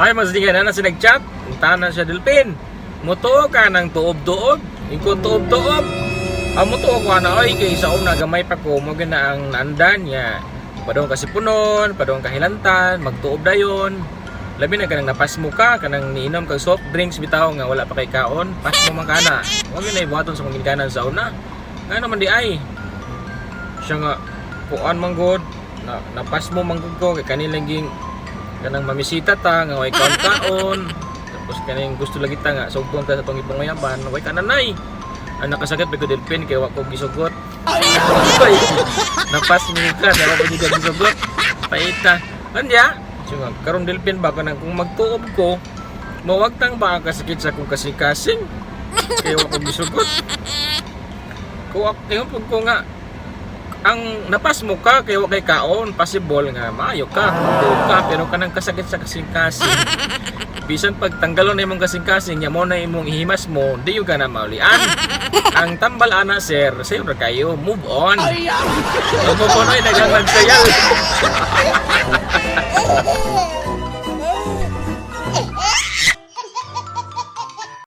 Ay, mas di na si nag-chat. Tanan siya, "Delpin. Mutuo ka ng tuob-tuob?" Iko, "Tuob-tuob?" Ang mutuo ko na ay kay sa una gamay pa ko mo gina ang naandan niya. Padong kasipunon, padong kahilantan, magtuob dayon. Labi na kanang napasmo ka, kanang niinom kag soft drinks bitaw nga wala pa kay kaon, pasmo man kana. Wa gyud na ibuhaton sa mong ginikanan sa una. Nga naman di ay. Siya nga kuan man gud, na napasmo man gud ko kay kanilang ging kanang mamisita ta nga way kaon kaon. Tapos kaning gusto lagi ta nga sugton ta sa tong ipanguyaban, way kananay. Ang nakasakit pa ko, Delpin, kay wa ko gisugot. Ay, napasmo ka, wa ko gisugot. Paita. Anya? Siya nga, karon, Delpin ba, kanang kung magtuob ko, mawagtang ba ang kasakit sa akong kasing-kasing? Kaya wa ko gisugot. Kuwak, ingon pud ko nga, ang napasmo ka kay wa kay kaon, possible nga maayo ka kung tuob ka, pero kanang kasakit sa kasing-kasing, bisan pag tanggalon na imong kasing-kasing nya mo na imong ihimas mo, di yung ka na maulian. Ang tambal ana, sir, sayo ra kayo, move on. Move on ay daghang nagsayal.